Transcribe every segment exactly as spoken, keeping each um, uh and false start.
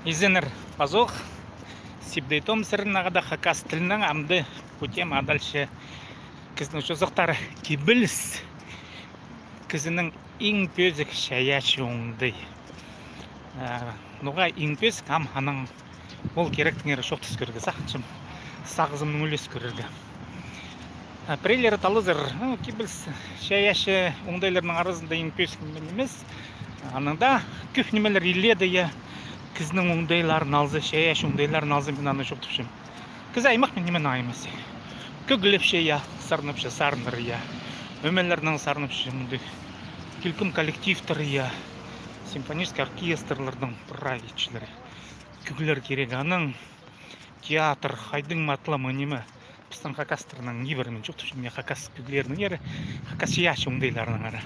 Изеннер пазох, Сибдей Том сірернең хада хакас тілінең. Амды пу тема адалча кізінің чозахтары: кибеліс. Кізінің иң пӧзік чайаачы оңдай. Э, ноға иң пӧзік, ам анаң ол киректеңер чоохтас кӧрерге сағынчам, сағызымнаң ӱлес кӧрерге. А пірелері талазар: «Ы, кибеліс чайаачы оңдайларның аразында иң пӧзік ниме нимес». Анаң даа кӧп нимелер илееде, я, кізінің оңдайларын алза, чайаачы оңдайларын алза, мин аны чоохтапчам. Кізі аймах пен нименең аймас. Кӧглепче, я, сарнапча сарыннар, я. Ӧмелернең сарнапча, мындағ килкім коллективтер, я. Симфонический оркестрлернің прай итчелері. Кӧглер кирек, анаң театр, хайдағ матап ла ниме. Пістің хакастарның ибірі, мин чоохтапчам, я, хакас кӧглерінің ері, хакас чайаачы оңдайларының ері.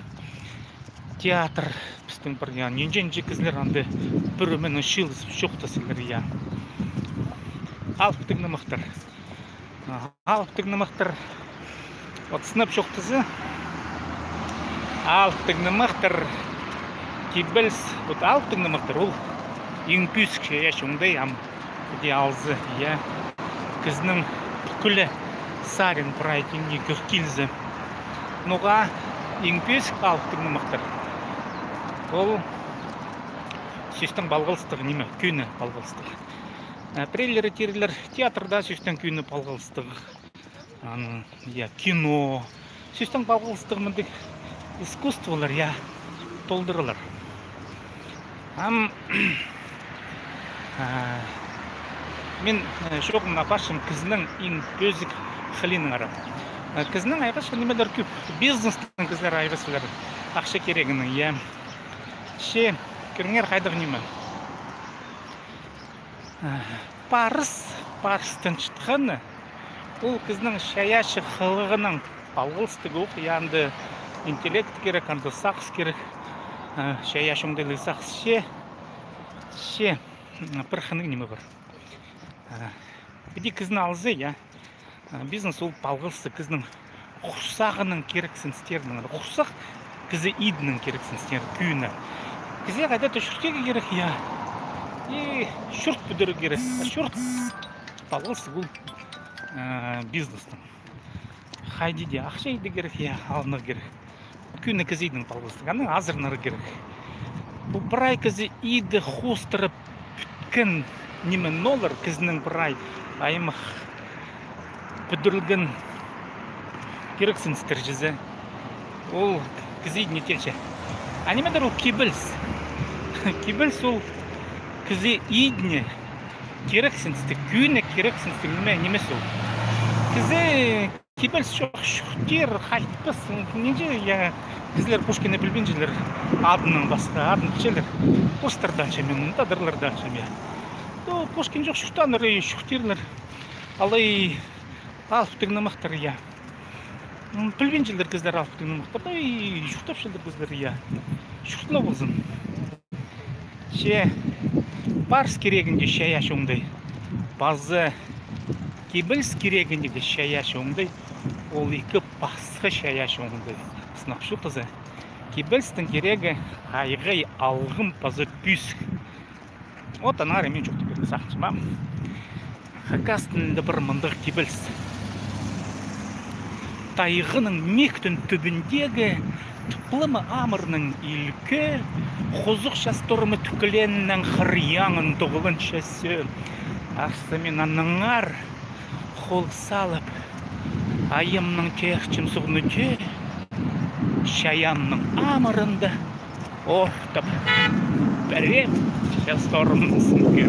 Театр, пістің пір, я, нинҷе-нинҷе кізілер анда пір ӧменең чыылызып чоохтасчалар, я. Алыптығ нымахтар. Аха, алыптығ нымахтар. Вот сынап чоохтаза, алыптығ нымахтар, кибеліс, вот алыптығ нымахтар, ол иң пӧзік чайаачы оңдай, ам піди алза, я. Кізінің пӱкӱле сарин прай тиңней кӧк килзе. Ноға иң пӧзік алыптығ нымахтар? Ол сӧстең палғалыстығ ниме, кӧні палғалыстығ. А пірелері тирлер, театрда сӧстең кӧні палғалыстығ. Аны, я, кино. Сӧстең палғалыстығ мындағ искусстволар, я, толдырылар. Ам, а, мин, э, чоғын апарчам кізінің иң пӧзік хылинаң ара. Э, кізінің айғасча нимелер кӧп. Бизнестең кізілер айғасчалар. Ахча кирегінең, я. Че, кӧріңер, хайдағ ниме. Парыс, парыстың чатханы, ол кізінің чайаачы хылығынаң палғалыстығ ох, я, анда интеллект кирек, анда сағыс кирек, а, чайаачы оңдайлығ сағыс. Че, че, м, пір хынығ ниме пар. А, піди кізіні алза, я, а, бизнес ол палғалыстығ кізінің хурсағының кирексіністерінең. Хурсах кізі идінің кирексіністері, кӧні. Кізі хайда-да чуртирға кирек, я. И чурт пӱдірерге кирек. А чурт палғалыстығ ол, а, бизнестең. Хайди даа ахча идерге кирек, я, алынарға кирек. Кӧні кізі идінің палғалыстығ, анаң азыранарға кирек. Пу прай кізі иді хоостыра пӱткен ниме ноо лар, кізінің прай аймах пӱдірілген кирексіністер чізе. Ол кізі идіне теелче. А ниме дір ол кибеліс? Кибеліс ол кізі идіне кирексіністіг, кӧні кирексіністіг ниме нимес ол. Кізі кибеліс чох чуртир, хайтпас, нинҷе, я, кізілер Пушкинні пілбинчелер, адынаң пасха, адын пілчелер. Орыстар даа анҷа, мин, тадарлар даа анҷа, я. Ну, Пушкин чох чуртааннар, и чуртирлар. Алай алыптығ нымахтар, я. М, пілбинчелер кізілер алыптығ нымахтар, и чуртапчалар кізілер, я. Чуртына ползын. Че парыс кирегінде чайаачы оңдай паза кибеліс кирегінде чайаачы оңдай, ол ікі пасха чайаачы оңдай. Сынап чоохтаза, кибелістің кирегі хайғай алғым паза пӧзік. Вот аннаңар мин чоохтап пирерге сағынчам. Хакас тілінде пір мындағ кибеліс. Тайғаның мӧктің тӱбіндегі тыплама амырның илкі, хозых часторымы тӱкленнең хыр яңын тоғыланча сӧӧ. Арса мин аннаңар хол салып, айымның тӧӧхчем суғны тӧӧ, чайаамның амырында ортап пирем, часторымның сынғы.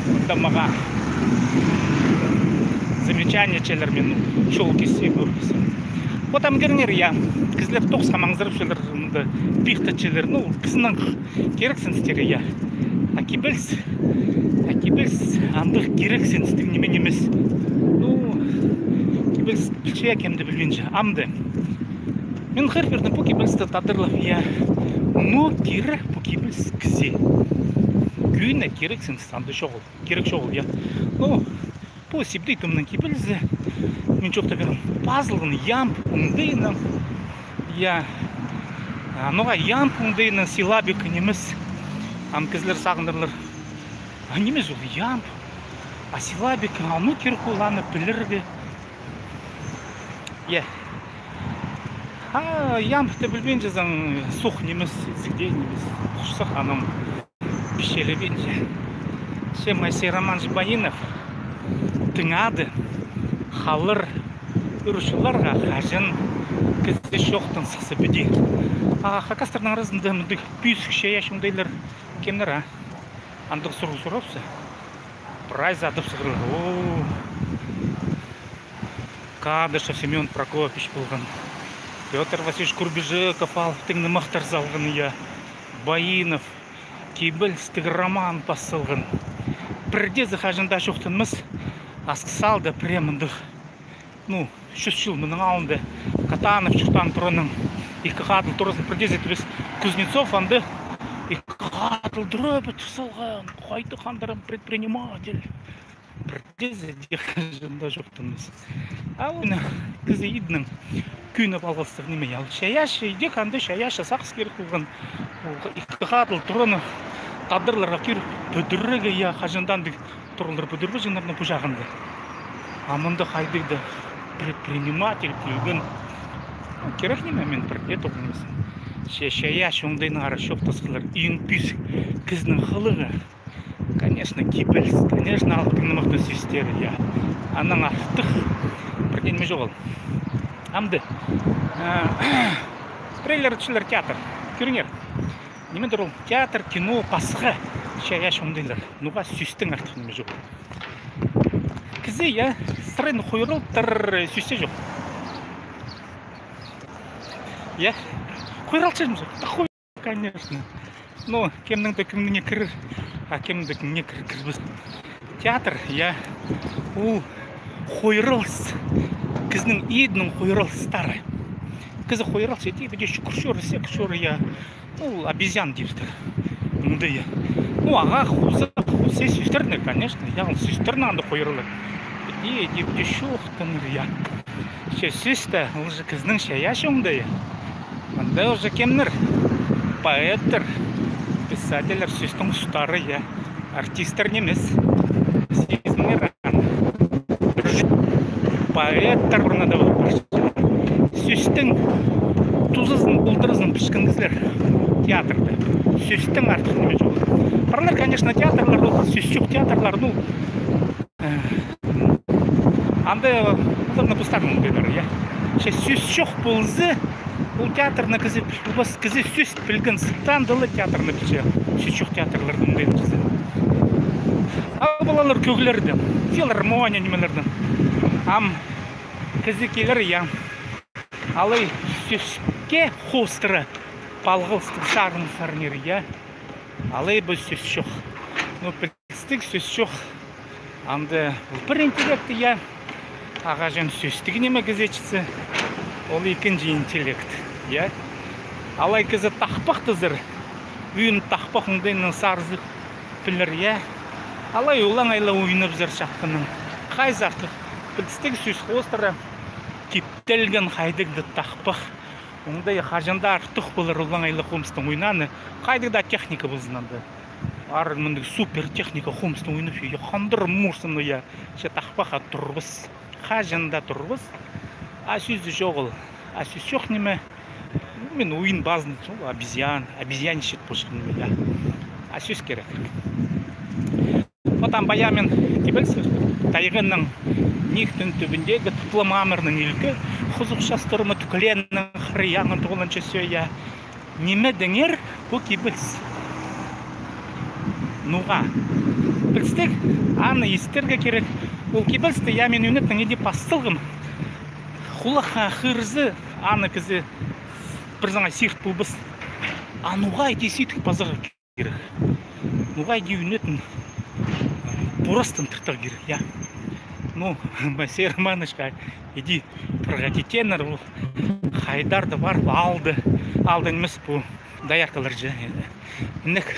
Мында мағаа замечание итчелер, мин чол киссе кӧргізем. Вот ам кӧріңер, я, кізілер тоғысха маңзырапчалар, мында пиғтатчалар, ну, кізінің кирексіністері, я. А кибеліс, а кибеліс андағ кирексіністіг ниме нимес. Ну, кибеліс пілче, кем дее пілбинче. Амды мин хығыр пирдім пу кибелісті тадарлап, я. Ну, кирек пу кибеліс кізее. Кӧні кирексініс анда чоғыл, кирек чоғыл, я. Ну, пу Сибдей Томның кибелізі, мин чоохтап пирем, пазылған ямб оңдайынаң, я. А, ноға ямб оңдайынаң, силлабика нимес. Ам кізілер сағындырлар. Ниме ол ямб? А силабик, а ну кирек ол аны пілерге. Е. А ямбты пілбинчезің, сух нимес, ізігде нимес. Хушсах анаң пичелебинче. Че Моисей Романович Баинов тыңады, халар ӱр чылларға хаҷан кізі чоохтан сыхса піди. А хакастарның аразында мындағ пӱӱсік чайаачы оңдайлар кемнер, а? Андағ сурығ сурапса, прайзы адап сығарар. О, Кадышев Семён Прокопьевич полған. Пётр Васильевич Курбижеков алыптығ нымахтар салған, я. Баинов кибелістіг роман пас салған. Пірдеезі хаҷан даа чоохтанмас. Асхыс аалда прям мындағ, ну, чӱс чыл мының алнында Катанов чуртаан тураның, ікі хадыл туразын пірдеезі тібіс. Кузнецов анда ікі хадыл тура пӱдір салған. Хайдағ хандарым предприниматель. Пірдеезі дее хаҷан даа чоохтанмас. А ол кізі идінің кӧні палғалыстығ ниме, я. Ол чайаачы, идӧк анда чайаачы сағыс кирек полған. Ол ікі хадыл тураны тадарларға кир пӱдірерге, я, хаҷан даа андағ туралар пӱдірбеҷеңнер, ну, пу чағында. А мында хайдағ-да предприниматель килген. Ну, кирек ниме, мин пірдее тоғынмасам. Че чайаачы оңдайнаңар чоохтасхалар, иң пӱӱс кізінің хылығы. Конечно, кибеліс, конечно, алыптығ нымахтың сӧстері, я. Анаң артых пірдее ниме чоғыл. Амды, а, пірелер тіпчелер театр. Кӧріңер. Ниме-дір ол театр, кино, пасха чайаачы оңдайлар. Ноға сӧстең артых ниме чох. Кізі, я, сырын хойралтыр, сӧсте чох. Я, хойралтчам чох. Та хой, конечно. Ну, кемнің дее кӧңніне кірер, а кемнің дее кӧңніне кір-, кірбес. Театр, я, ол хойралыс, кізінің идінің хойралыстары. Кізі хойралыс итсе, піди чӱгӱрче, секче, я. Ну, обезьян типтір. Мындағ, я. Ну, ағаа хоза, хоза сӧстерні, конечно, я, ол сӧстерні анда хойралар. Піди, піди, піди чоохтанар, я. Че сӧс тее, ол же кізінің чайаачы оңдайы. Анда уже кемнер? Поэттер, писательлер, сӧстің устары, я. Артисттер нимес. Сизінер аны. Поэттер пурнада полып парча. Сӧстің тузазын, полтыразын пілчеткен кізілер театрда. Сӧстең артых ниме чох. Парлар, конечно, театрлар, ол сӧс чох театрлар, ну, э, анда оларны постарының оңдайлары, я. Че сӧс чох полза, ол театрны кізі пілбес, кізі сӧс пілген сылтаанда ла театрны пілче, сӧс чох театрларның оңдайын чізе. А палалар кӧглерде, филармония нимелерде. Ам кізі килер, я. Алай сӧске хоостыра палғалыстығ сарын сарнир, я. Алай ба сӧс чох. Ну, пілдістіг, сӧс чох. Анда ол пір интеллект, я. А хаҷан сӧстіг ниме кізі итче, ол ікінҷі интеллект, я. Алай кізі тахпахтазар, ӧӧн тахпах оңдайнаң сарзых пілер, я. Алай олаңай ла ойнапчазар чатханнаң. Хайзы артых, пілдістіг, сӧс хоостыра киптелген хайдағ-да тахпах. Оңдай хаҷан даа артых полар олаңай ла хомыстаң ойнааны. Хайдағ даа техника ползын анда. Арын мындағ супер техника хомыстаң ойнап, я, хандыр мурсым, я, че тахпах турбас. Хаҷан даа турбас. А сӧзі чоғыл. А сӧс чох ниме. Ну, мин ойын пазын, ол обезьян, обезьянничать полчатхан ниме, я. А сӧс кирек. Вот ам пая мин кибеліс, тайғаның нихтің тӱбіндегі тыплы мамырның илгі хузух частырымы тӱкленнің хырыяңын тоғынча сӧ, я. Ниме теңер пу кибеліс? Ноға? Пілдістіг, аны истерге кирек. Ол кибелісті, я, мин ӱнеттең иди пас салғам. Хулахха хырзы, аны кізі пір саңай сирт полбас. А ноға иди сидік пазарға кирек? Ноға иди ӱнетін пурастан тыртарға кирек, я? Ну, Моисей Романовичке иди пір хати тееннер, ол хайдар-да парып, алды, алды нимес, пу дояркалар же. Инек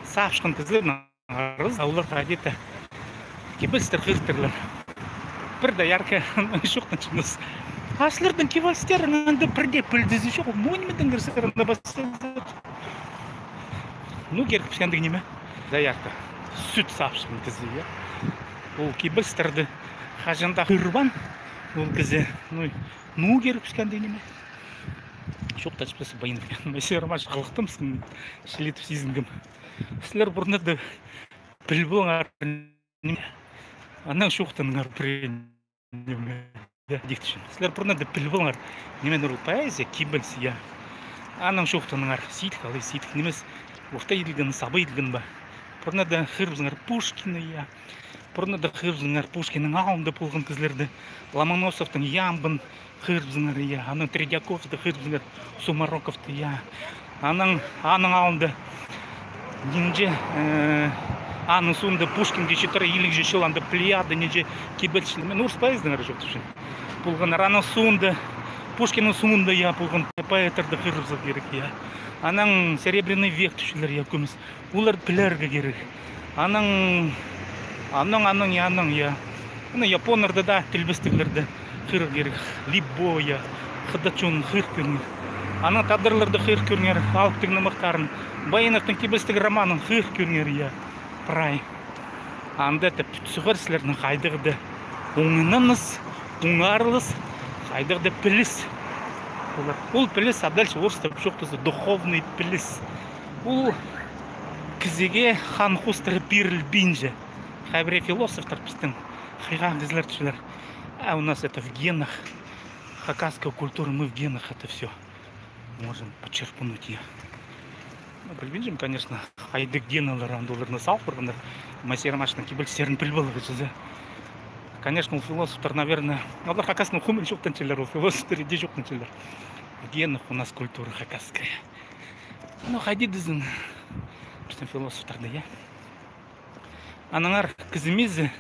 саапчатхан кізілернің арызы, оларға хайди-да кибелістер хығыртырлар. Пір доярка чоохтанчатханыс. А сірернің кибелістерің анда пірдее пілдізі чох, ну, ниме теңер сірер анда пас. Ну, кирек піске андағ ниме. Заярка. Сӱт сапчатхан кізі, я. Ол кибелістерді хаҷан даа хығырбаан ол кізі. Ну, ну, кирек піске андағ ниме. Чоохтапчатпас па, Баинов. Мына сірер мағаа хылыхтым, син чіли тіп сизінгем. Сірер пурнада піл полыңар, ниме. Анаң чоохтаныңар пірее. Ниме, я, дихчем. Сірер пурнада піл полыңар, ниме ол поэзия, кибеліс, я. Анаң чоохтаныңар, сидік алай сидік нимес, орта иділген, саба иділген ба. Пурнада хығырыбызыңар Пушкинні, я. Пурнада хығырыбызыңар Пушкиннің алнында полған кізілерді, Ломоносовтың ямбын хығырыбызыңар, я. Анаң Тредяковты хығырыбызыңар, Сумароковты, я. Анаң, аның алнында нинҷе, э, аның соонда Пушкинге читіре илиг чыл анда плеяда нинҷе кибелісчілер. Мин орыс поэзияны чоохтапчам. Полғаннар аның соонда, Пушкиннің соонда, я, полған поэттарны хығырыбызарға кирек, я. Анаң Серебряный век тіпчелер, я, кӧмес. Олар пілерге кирек. Анаң, анаң, анаң, я, анаң, я. Ана японнарны даа тілбестіглерні хығырарға кирек. Ли Бо, я, хыдат чонын хығыр кӧріңер. Анаң тадарларны хығыр кӧріңер, алыптығ нымахтарын. Баиновтың кибелістіг романын хығыр кӧріңер, я. Прай. Анда тіп, сығар сірернің хайдағ-да оңнаныс, оңарылыс, хайдағ-да піліс. Ол, ол піліс, а дальше орыстап чоохтаза, духовный піліс. Ол кізіге хан хоостыра пирілбинче. Хай пірее философтар пістің хыйға кізілер тіпчелер: а у нас это в генах, хакасская культура, мы в генах это всё можем почерпнуть, я. Ну, пілбинчем, конечно, хайдағ геналар анда оларны салып парғаннар. Мына сірер мағаа кибелістерін піл поларға чізе. Конечно, ол философтар, наверное, олар хакаснаң хомай чоохтанчалар, ол философтар иди чоохтанчалар. В генах у нас культура хакасская. Ну, хайди дезің, пістің философтарды, я. Аннаңар кізі мизе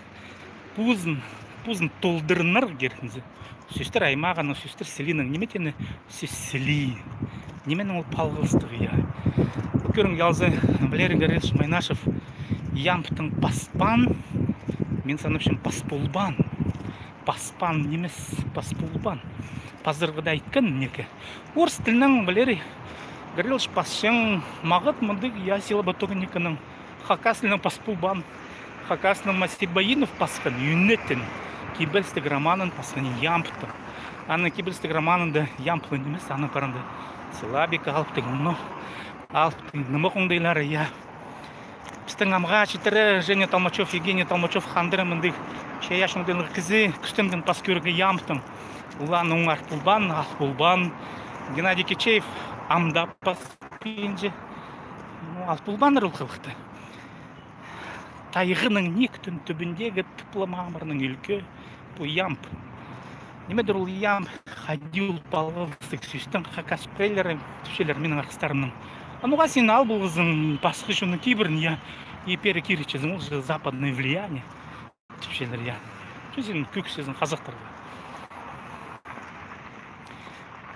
позын, позын толдырынарға кирек ниме. Сӧстер аймағының, сӧстер сілиинің, ниме теені сӧс сілии. Нименің ол палғалыстығы, я. Кӧрің, алза, Валерий Гаврилович Майнашев ямбтаң паспаан, мин санапчам, пас полбаан. Паспаан нимес, пас полбаан. Пазарға даа иткен неке. Орыс тілінең Валерий Гаврилович пасчаң мағат мындағ, я, силлабо тоғын некенің. Хакас тілінең пас полбаан. Хакас тілінең Масти Баинов пасхан, ӱнетін, кибелістіг романын пасхан ямбтаң. Аның кибелістіг романында ямб ла нимес, аның парында силлабика, алыптығ, ну, алыптығ нымах оңдайлары, я. Пістің амға читіре Женя Толмачев, Евгений Толмачев хандыра мындағ чайаачы оңдайлығ кізі кӱстенген пас кӧрерге ямбтаң. Ол аны оңар полбаан, ал полбаан. Геннадий Кичеев ам даа пас пинче. Ну, ал полбааннар ол хылыхты. Тайғаның никтің тӱбіндегі тыплы мамырның ӱлкӱ пу ямб. Нимедір ол ямб, хайди ол палғалыстығ сӧстің, хакас піреелері тіпчелер минің арғыстарымның: а ноға син ал полғазың пасха чонның кибірін, я, и пеер кирчезің, ол же западное влияние. Тіпчелер, я. Че син кӧгсезің хазахтарға.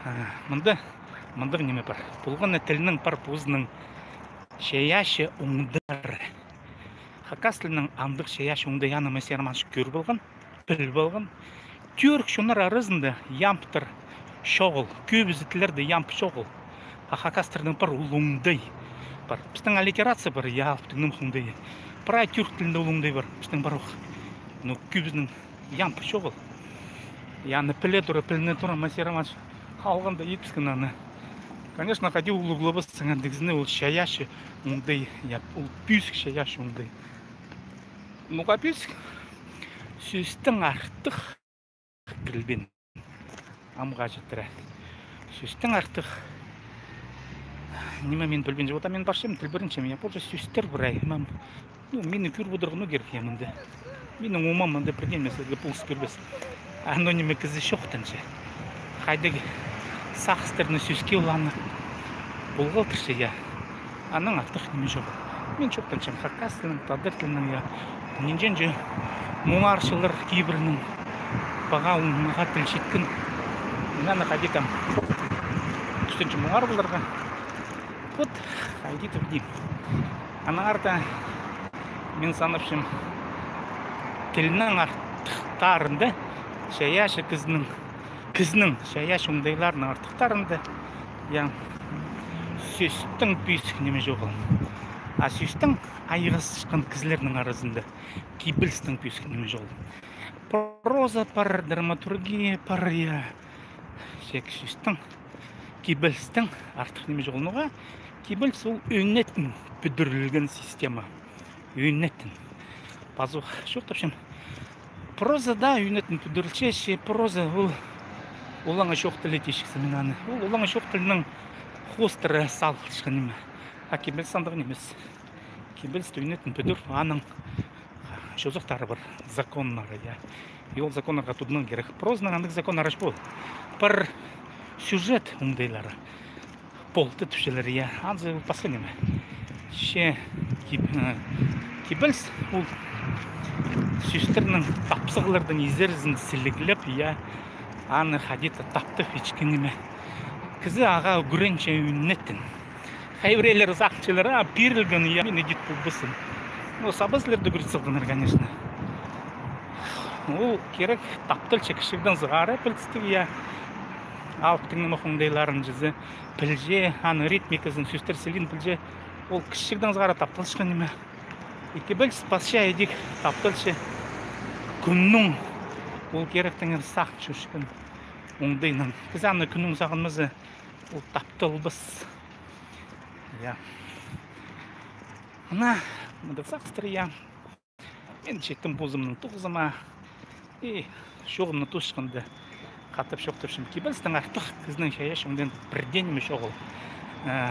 А, мында, мындағ ниме пар. Полған на тілнің пар позының чайаачы оңдайлары. Хакас тілінең андағ чайаачы оңдай, аны мына сірер мағаа кӧр полған, піл полған. Тӱрк чоннар аразында ямбтар чоғыл, кӧбізі тіллерде ямб чоғыл. А хакастарның пар ол оңдай. Пар. Пістің аллитерация пар, я, алыптығ нымах оңдайы. Прай тӱрк тілінде ол оңдай пар, пістің пар ох. Но кӧбізінің ямб чоғыл. Я, аны піле тура, піліне тура, мына сірер мағаа алғанда итпіскен аны. Конечно, хайди улуғлабассың андағ кізіні, ол чайаачы оңдай, я, ол пӧзік чайаачы оңдай. Ноға пӧзік? Сӧстең артых пілбин. Амға читіре. Сӧстең артых. Ниме мин пілбинчем, вот, а мин парчам, тілбіренчем, я, позы сӧстер прай, мам. Ну, мині кӧр одырарға, ну, кирек, я, мында. Минің умам мында пірдеме сірерге полыс пирбес. Аны ниме кізі чоохтанча. Хайдағ сағыстарны сӧске уланы полғалтырча, я. Анаң артых ниме чоғыл. Мин чоохтанчам хакас тілінең, тадар тілінең, я. Нинҷе-нинҷе муңарчылар кибірінең. Паға ол мағаа тіл читкен. Мин аны хайди там кӱстенчем муңар поларға. Вот, хайди тіп ни. Аннаңар даа мин санапчам, тілнің артыхтарында, чайаачы кізінің, кізінің чайаачы оңдайларының артыхтарында, я, сӧстің пӧзік ниме чоғыл. А сӧстең айғасчатхан кізілернің аразында кибелістең пӧзік ниме чоғыл. Проза пар, драматургия пар, я. Тек сӧстең, кибелістең артых ниме чоғыл. Ноға? Кибеліс ол ӧнетін пӱдірілген система. Ӧнетін. Пазох чоохтапчам. Проза даа ӧнетін пӱдірілче, че проза ол олаңай чоох тілі тіпчем мин аны. Ол олаңай чоох тілінең хоостыра салылчатхан ниме. А кибеліс андағ нимес. Кибелісті ӧнетін пӱдір, аның чозахтары пар, законнары, я. И ол законнарға тудынарға кирек. Прозаның андағ законнары чоғыл. Пір сюжет оңдайлары. Полды тіпчелер, я. Анзы пасха ниме. Че киб-, э, кибеліс ол сӧстернің тапсағларның изерізін сіліглеп, я. Аны хайди-да таптап иткен ниме. Кізі ағаа ӱгренче ӧнетін. Хай піреелер сағынчалар, а, пирілген, я, мин ідӧк полбаспын. Ну, саба сірерні ӱгрет сағынар, конечно. Ол кирек тапталча кічігдең сығара пілістіг, я. Алыптың ниме оңдайларын чізе пілче, аның ритмиказын, сӧстер сілиин пілче. Ол кічігдең сығара тапталчатхан ниме. И кибеліс пасча идӧк тапталча кӱннің, ол киректеңер сағынчатхан оңдайынаң. Кізі аны кӱннің сағынмаза, ол тапталбас. Я. Ана, мында сағыстар, я. Мин читтім позымның тоғызыма. И чооғымны тоосчатханда хатап чоохтапчам. Кибелістең артых кізінің чайаачы оңдайында пір дее ниме чоғыл. Э,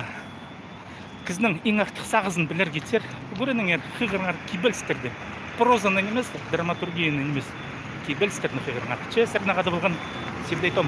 кізінің иң артых сағызын пілерге тер, ӱгреніңер хығырыңар кибелістерді. Прозаны нимес, драматургияны нимес, кибелістерні хығырыңар. Че сірернең хада полған Сибдей Том.